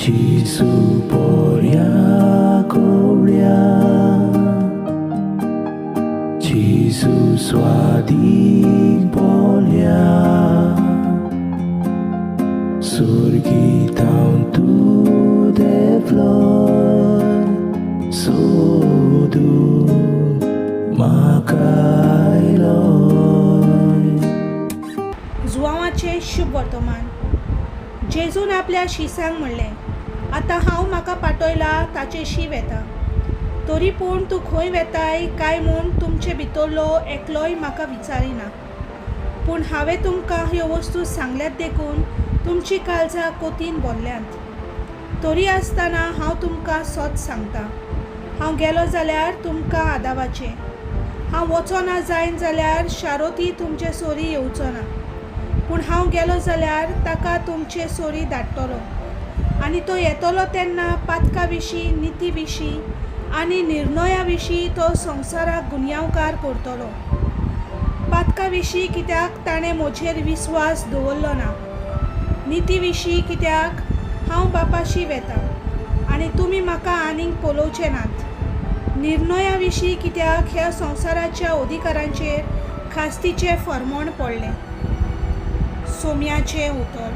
जेजू बोऱ्या कोवळ्या, जेजू स्वादीक बोल्या, सुर्गी थावन तूं देंवलोय, सोदूंक म्हाका आयलोय. जुवांवाचें शुभ वर्तमान. जेजून आपल्या शिसांक म्हणलें, आतां हांव म्हाका पाठयला ताचेशी वेता. तरी पूण तूं खंय वेताय काय म्हूण तुमचे भितरलो एकलोय म्हाका विचारिना. पूण हांवें तुमकां ह्यो वस्तू सांगल्यात देखून तुमचीं काळजां कोतीन भरल्यांत. तरी आसतना हांव तुमकां सत सांगतां, हांव गेलो जाल्यार तुमकां आदावाचें. हांव वचोना जायन जाल्यार शारोती तुमचे सोरी येवचो ना. पूण हांव गेलो जाल्यार ताका तुमचे सोरी धाडटलो. आनी तो येतलो तेन्ना पातका विशीं, निती विशीं आनी निर्णया विशीं तो संवसाराक गुन्यांवकार करतलो. पातका विशीं कित्याक ताणें म्हजेर विस्वास दवरलो ना. निती विशीं कित्याक हांव बापाशी वेता आनी तुमी म्हाका आनीक पळोवचे नात. निर्णया विशीं कित्याक ह्या संवसाराच्या अधिकारांचेर खास्तीचें फर्मोण पडलें. सोम्याचें उतर.